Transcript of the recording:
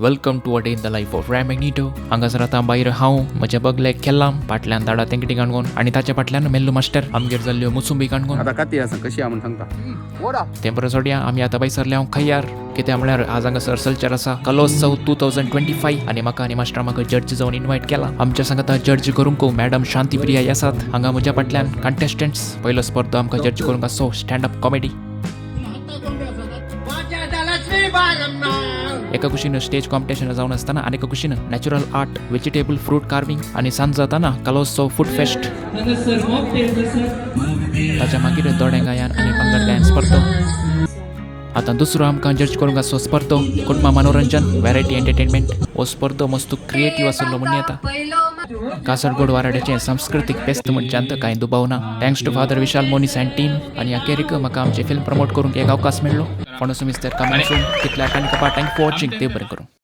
Welcome to a day in the life of Ram Magneto. हांगासर आतां बायर हांव म्हज्या बगलेक केल्लाम, फाटल्यान दाडा तेंकटी काणकोण आनी ताच्या फाटल्यान मेल्लू मास्टर आमगेर जाल्ल्यो मुसुंबी काणकोण. आतां काती आसा कशी म्हण सांगता. तें बरें सोडया, आमी आतां बाय सरले हांव खैयार. कित्याक म्हळ्यार आज हांगासर सल्चर आसा कलोत्सव 2025 आनी म्हाका आनी मास्टर म्हाका जज जावन इनवायट केला. आमच्या सांगाता जज करूंक मॅडम शांतीप्रिया आसात. हांगा म्हज्या फाटल्यान कंटेस्टंट्स. पयलो स्पर्धा आमकां जज करूंक आसो स्टँड अप कॉमेडी. एका कुशीन स्टेज कॉम्पिटिशन जावन आसतना आनी एका कुशीन natural art, vegetable, fruit carving आनी सांज जाताना कलोत्सव फूड फेस्ट. ताच्या मागीर दोडे गायन आनी पंगड गायन स्पर्धो. आतां दुसरो आमकां जज करूंक आसो स्पर्धो कुटुंबा मनोरंजन, व्हेरायटी एंटरटेनमेंट. हो स्पर्धो मस्त क्रिएटीव आसलो म्हण येता. कासरगोड वाराड्याचें सांस्कृतीक फेस्त म्हणच्यांत कांय दुबाव ना. Thanks to father Vishal Monis and team. आनी अखेरीक म्हाका आमचें फिल्म प्रमोट करूंक एक अवकाश मेळ्ळो. फोंडो सुमिस्तर कमींग सून. कितल्या काणी कपा. Thank for watching. ते बरें करूं.